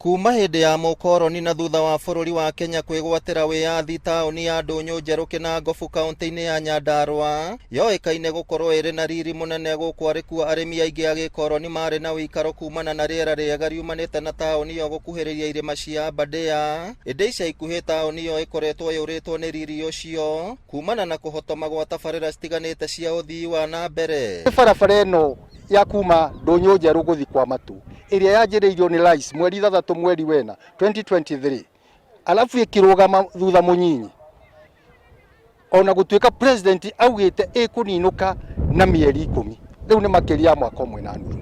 Kuma hĩndĩ ya mũkoroni na thutha wa bũrũri wa Kenya kwĩgwatĩra wĩyathi, taũni ya Ndũnyũ Njerũ Kĩnangobu kaunti-inĩ ya Nyandarua yoĩkaine gũkorwo ĩrĩ na riri mũnene. Gũkũ arĩ kuo arĩmi aingĩ a gĩkoroni marĩ na ũikaro kumana na rĩera rĩega riumanĩte na taũni ĩyo gũkuhĩrĩria irĩma cia Aberdare. Ĩndĩ ica ikuhĩ taũni ĩyo ĩkoretwo yũrĩtwo nĩ riri ũcio kumana na kũhotoma gwa tabarĩra citiganĩte cia ũthii wa na mbere. Barabara ĩno ya kuma Ndũnyũ Njerũ gũthiĩ kwa Matu ĩrĩa yanjĩrĩirio nĩ Rais mweri 6 mweri wena 2023, alafu ĩkĩrũgama thutha mũnyinyi, ona gũtuĩka president augĩte ĩkũninũka na mĩeri 10, rĩu nĩ makĩria ya mwaka ũmwe na nuthu.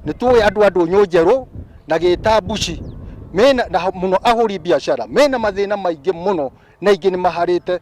Nĩ tũĩ andũ a Ndũnyũ Njerũ na gĩtambuci mena na mũno ahũri biacara mena mathĩna maingĩ mũno, na ingĩ nĩ maharĩte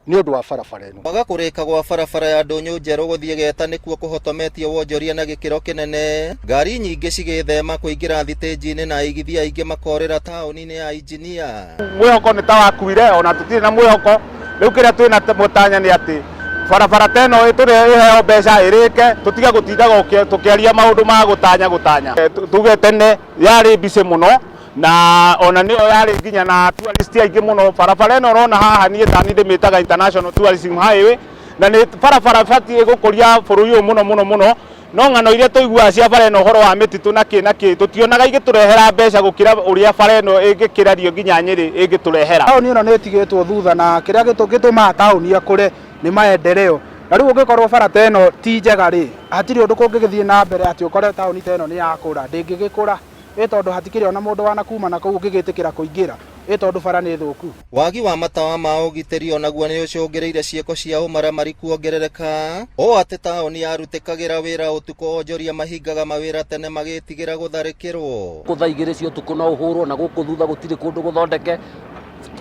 nĩ ũndũ wa barabara ĩno. Kwaga kũrĩka gwa barabara ya Ndũnyũ Njerũ gũthiĩ Geta nĩkuo kũhotometie wonjoria na gĩkĩro kĩnene, ngari nyingĩ cigĩthema kũingĩra thitĩnji-inĩ na aigithia aingĩ makorĩra taũni-inĩ ya Injinia. Mwĩhoko nĩ ta wakuire, ona tũtirĩ na mwĩhoko rĩu. Kĩrĩa twĩna mũtanya nĩ atĩ barabara ta ĩno tũrĩ ĩheo mbeca ĩrĩke, tũtige gũtindaga tũkĩaria maũndũ ma gũtanya gũtanya. Tuge tene yarĩ busy mũno, na ona nĩyo yarĩ nginya na tourist aingĩ mũno. Barabara ĩno ũrona haha, niĩ tani ndĩmĩtaga international tourism highway, na nĩ barabara ĩbatiĩ gũkũria bũrũri ũyũ mũno mũno mũno. No ng'ano iria tũiguaga cia bara ĩno, ũhoro wa mĩtitũ na kĩ na kĩ, tũtionaga igĩtũrehera mbeca gũkĩra ũrĩa bara ĩno ĩngĩkĩrario nginya Nyĩrĩ ĩngĩtũrehera. Taũni ĩno nĩ ĩtigĩtwo thutha, na kĩrĩa gĩtũmaga taũni ĩkũre nĩ maendeleo, na rĩu ũngĩkorwo bara ta ĩno ti njega rĩ, hatirĩ ũndũ kũngĩgĩthiĩ na mbere atĩ ũkore taũni ta ĩno nĩ yakũra. Ndĩngĩgĩkũra, ĩ tondũ hatikĩrĩ ona mũndũ wana kuma na kũu ũngĩgĩtĩkĩra kũingĩra, ĩ tondũ bara nĩ thũku. Wagi wa matawa ma ũgitĩri onaguo nĩ ũcũngĩrĩire ciĩko cia ũmaramari kuongerereka, ũũ atĩ taũni yarutĩkagĩra wĩra ũtukũ, onjoria mahingaga mawĩra tene magĩtigĩra gũtharĩkĩrwo. Gũkũ thaa 2 cia ũtukũ no ũhũrwo, na gũkũ thutha gũtirĩ kũndũ gũthondeke.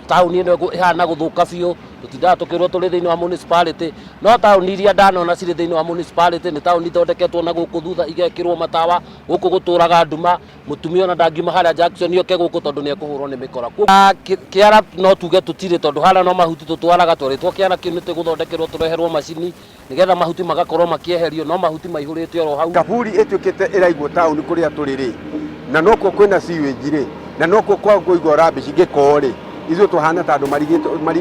Taũni ĩno ĩhana gũthũka biũ. Tũtindaga tũkĩrwo tũrĩ thĩinĩ wa municipality, no taũni iria ndanona cirĩ thĩinĩ wa municipality nĩ taũni ithondeketwo na gũkũ thutha, igekĩrwo matawa. Gũkũ gũtũraga nduma, mũtumia ona ndangiuma harĩa junction oke gũkũ tondũ nĩ ekũhũrwo nĩ mĩkora. Kĩara no tuge tũtirĩ, tondũ harĩa no mahuti tũtwaraga. Twarĩtwo kĩara kĩu nĩ tũgũthondekerwo, tũreherwo macini nĩgetha mahuti magakorwo makĩeherio, no mahuti maihũrĩte oro hau. Kaburi ĩtuĩkĩte ĩraigwo taũni kũrĩa tũrĩ rĩ, na nokuo kwĩna sewage rĩ, na nokuo kwa kũigwo rubbish, gĩko rĩ, ithuĩ tũhana ta andũ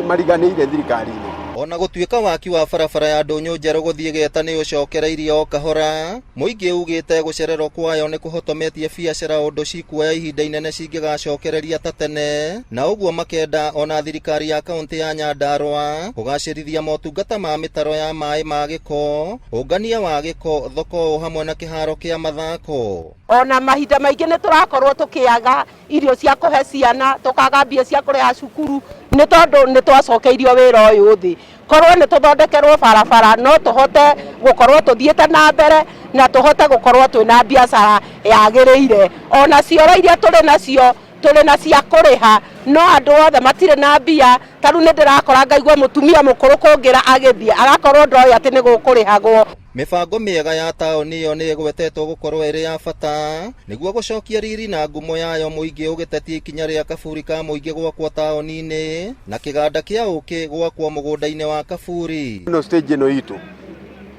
mariganĩire thirikari-inĩ. Ona gũtuĩka waki wa barabara ya Ndũnyũ Njerũ gũthiĩ Geta nĩ ũcokereirie o kahora, mũingĩ ugĩte gũcererwo kwayo nĩ kũhotometie biacara, ũndũ cikuoya ihinda inene cingĩgacokereria ta tene, na ũguo makenda ona thirikari ya kaunti ya Nyandarua kũgacĩrithia motungata ma mĩtaro ya maĩ ma gĩko, ũngania wa gĩko, thoko o hamwe na kĩharo kĩa mathako. Ona mahinda maingĩ nĩ tũrakorwo tũkĩaga irio cia kũhe ciana, tũkaga mbia cia kũrĩha cukuru, nĩ tondũ nĩ twacokeirio wĩra ũyũ thĩ. Korwo nĩ tũthondekerwo barabara, no tũhote gũkorwo tũthiĩte na mbere na tũhote gũkorwo twĩna biacara yagĩrĩire. Ona cioro iria tũrĩ nacio, tũrĩ na cia kũrĩha, no andũ othe matirĩ na mbia. Ta rĩu nĩ ndĩrakora ngaigua mũtumia mũkũrũ kũngĩra agĩthiĩ agakorwo ndoĩ atĩ nĩ gũkũrĩhagwo. Mĩbango mĩega ya taũni ĩyo nĩ ĩgwetetwo gũkorwo ĩrĩ ya bata nĩguo gũcokia riri na ngumo yayo, mũingĩ ũgĩtetia ikinya rĩa kaburi ka mũingĩ gwakwo taũni-inĩ na kĩganda kĩa ũkĩ gwakwo mũgũnda-inĩ wa kaburi. Ĩno stage ĩno itũ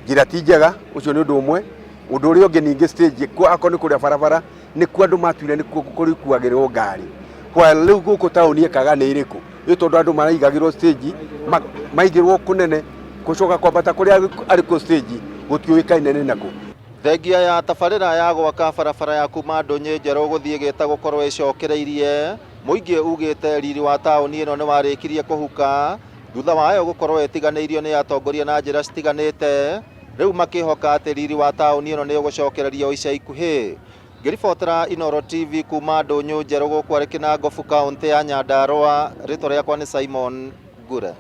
njĩra ti njega, ũcio nĩ ũndũ ũmwe. Ũndũ ũrĩa ũngĩ ningĩ, stage akorwo nĩ kũrĩa barabara nĩkuo andũ matuire nĩkuo kũrĩkuagĩrwo ngari, while rĩu gũkũ taũni ĩkaga nĩ ĩrĩkũ, nĩ tondũ andũ maraigagĩrwo stage, maigĩrwo kũnene, gũcoka kwambata kũrĩa arĩ kuo stage gũtiũĩkaine nĩ nakũ. Thengia ya tabarĩra ya gwaka barabara ya kuma Ndũnyũ Njerũ gũthiĩ Gĩta gũkorwo ĩcokereirie, mũingĩ ugĩte riri wa taũni ĩno nĩ warĩkirie kũhuka thutha wayo gũkorwo ĩtiganĩirio nĩ atongoria na njĩra citiganĩte, rĩu makĩhoka atĩ riri wa taũni ĩno nĩ ũgũcokererio ica ikuhĩ. Ngĩribotera Inooro TV kuma Ndũnyũ Njerũ gũkũ arĩ Kĩnangobu, kaũntĩ ya Nyandarua, rĩtwa rĩakwa nĩ Simon Ngure.